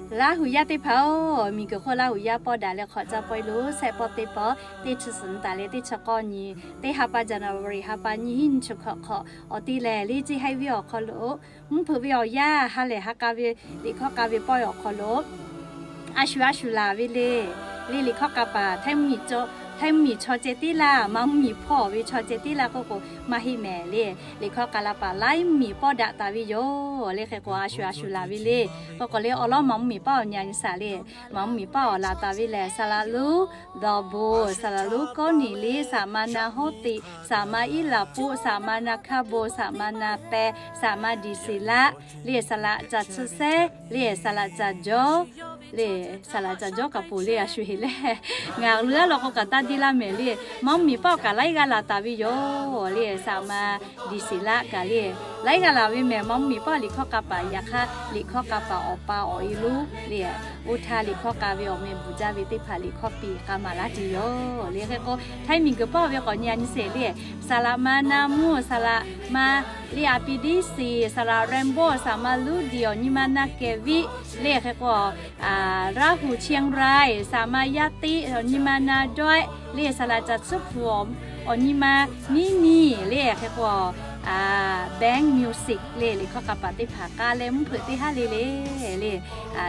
Laˇ huˍ yaˇ teˇ hpaˍ-oˬ, miˬguiˬ hk'oˆ Laˇ huˍ yaˇ pawˆ daꞈ leh hk'awꞈ caˇ pawehˇ lo shehˆ pawˆ teˇ pawˆ, teˇ chi suhˍ nyi taˍ leh teˇ chi k'awˇ nyi, teˇ ha pa January ha pa nyiˇ hinˉ nyiˇ chi hkawꞈ hk'awꞈ awˬ te lehˬ, Liˇ Ciˇ Haiˉ Viˉ awˬ hk'aw lo mvuhˇ hpeuꞈ ve awˬ yanˇ ha lehˬ ha k'a ve liꞈ hkawˇ k'a ve pawehˇ awˬ hk'aw lo a shu a shu laˬ ve le. Le liꞈ hkawˇ k'a paˍ htaiˇ mvuhˇmiˬ, htaiˇ mvuhˇmiˬ chaw ceh tiˉ laˇ, maˇ mvuhˇmiˬ hpawˇ ve chaw ceh tiˉ laˇ k'oˆ k'o maˇ heˆ mehˍ le. Liꞈ hkawˇ k'a la paˍ Laiˉ mvuhˇmiˬ pawˆ daꞈ taˍ ve yoˬ. Le hk'e k'o a shu a shu laˬ ve le. K'o k'o le awˬ lawn maˇ mvuhˇmiˬ pawˆ awˬ nyi a nyi shaˍ le. Maˇ mvuhˇmiˬ pawˆ awˬ laˬ taˍ ve lehˬ, Saˍ laꞈ Luˉ Dawˬ bon, Saˍ laꞈ Luˉ Kawˉniˍ liˇ, Saˍ ma Na Hawˉ tiꞈ, Saˍ ma Iˉ laˍ poˆ, Saˍ ma Na hkaˇ bon, Saˍ ma Na peh, Saˍ ma Diˍsiˍlaˆ le, Saˍ laꞈ caˬ chi sehˉ le, Saˍ laꞈ caˬ jawˇ le, Saˍ laꞈ caˬ jawˇ kaꞈ poˬ le a shu heˍ le. Ngaˬ leuˉ a law k'o kaꞈ taˇ deˇ laˇ mehˍ le. Maˇ mvuhˇmiˬ pawˆ kaꞈ laiˉ g'aˇ laˬ taˍ ve yoˬ le. Saˍ ma Diˍsiˍlaˆ kaꞈ le laiˉ g'aˇ laˬ ve mehˍ. Maˇ mvuhˇmiˬ pawˆ liꞈ hkawˇ k'a paˍ yaꞈ hk'aˇ liꞈ hkawˇ k'a paˍ awˬ pa awˬ e lonˉ le, oˇ htaˇ liꞈ hkawˇ k'a ve awˬ meh bvuhˬ jaˇ ve teˇ hpaˍ liꞈ hkawˇ piˇ k'a maˍ laˇ tuˬ yoˬ. Le hk'e k'o htaiˇ miˬguiˬ pawˆ ve k'awꞈ nyi a nyi sheˍ le. Saˍ laꞈ ma Na mvuhˇ, Saˍ laꞈ ma le a pi diˉ siˍ, Saˍ laꞈ Rainbow, Saˍ ma Luˉdiˍ, awˬ nyi ma Na kehˬ viˆ le hk'e k'o, Laˇ huˍ Chiang Rai, Saˍ ma Yaˇ tiˆ, awˬ nyi ma Na Dawehˆ le, Saˍ laꞈ caˬ tsuhˉ hpu, awˬ nyi ma Miˉ miˬ le hk'e k'o, Band Music le liꞈ hkawˇ k'a paˍ teˇ hpaˍ k'a leh mvuhˇ hpeuꞈ teˇ haˉ le le le,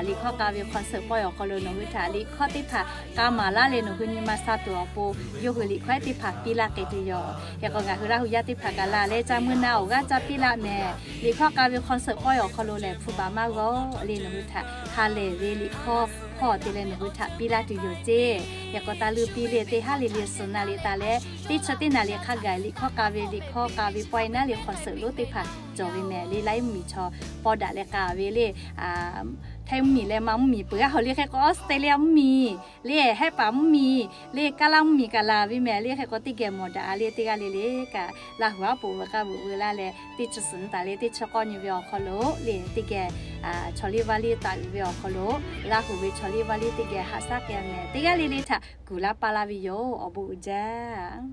liꞈ hkawˇ k'a ve concert pawehˇ awˬ hk'aw lo nawˬ hui htaꞈ liꞈ hkawˇ teˇ hpaˍ k'a maˍ laˇ leh nawˬ hui nyi ma sha tuˬ awˬ pon yawˇ hui liꞈ hkawˇ ehˉ teˇ hpaˍ piˇ laˇ k'ai tuˬ yoˬ. Hk'e k'o ngaˬ hui Laˇ huˍ yaˇ teˇ hpaˍ kaꞈ la leh ca mui na awˬ g'aˇ caˇ piˇ laˇ mehˍ. Liꞈ hkawˇ k'a ve concert pawehˇ awˬ hk'aw lo lehˬ hpu baˬ maˇ g'awˇ le nawˬ hui htaꞈ ha lehˬ ve liꞈ hkawˇ hpawˇ te leh nawˬ hui htaꞈ piˇ laˇ tuˬ yoˬ ceˇ. Hk'e k'o taˇ leuˇ piˇ le teˇ haˉ le le suhˍ na liꞈ taˍ leh teˇ chi teˇ na liꞈ hk'a gaˬ liꞈ hkawˇ k'a ve liꞈ hkawˇ k'a ve pawehˇ naˉ le concert lonˉ teˇ hpaˍ cawˬ ve mehˍ le. Laiˉ mvuhˇmiˬ chaw pawˆ daꞈ leh k'a ve le, htaiˇ mvuhˇmiˬ leh maˇ mvuhˇmiˬ peuˬ g'aˇ hawˬ le hk'e k'o Australia mvuhˇmiˬ le, Hehˆ paˍ mvuhˇmiˬ le, Kaˇlaˇ mvuhˇmiˬ kaꞈ la ve mehˍ le. Hk'e k'o teˇ geh mawˬ daꞈ a le teˇ g'aˇ le le kaꞈ Laˇ huˍ aˉ poꞈ veuꞈ k'aˇ veuꞈ veu laˇ leh teˇ chi suhˍ nyi taˍ leh teˇ chi k'awˇ nyi ve awˬ hk'aw lo le teˇ geh chaw liˇ vaˇ liˇ taˍ uiˍ ve awˬ hk'aw lo Laˇ huˍ ve chaw liˇ vaˇ liˇ teˇ geh haꞈ shaˉ k'ai mehˍ. Teˇ g'aˇ le le htaꞈ kuˬ laˇ paˇ laˇ ve yoˬ. Awˬ bon uiˍ jaˇ.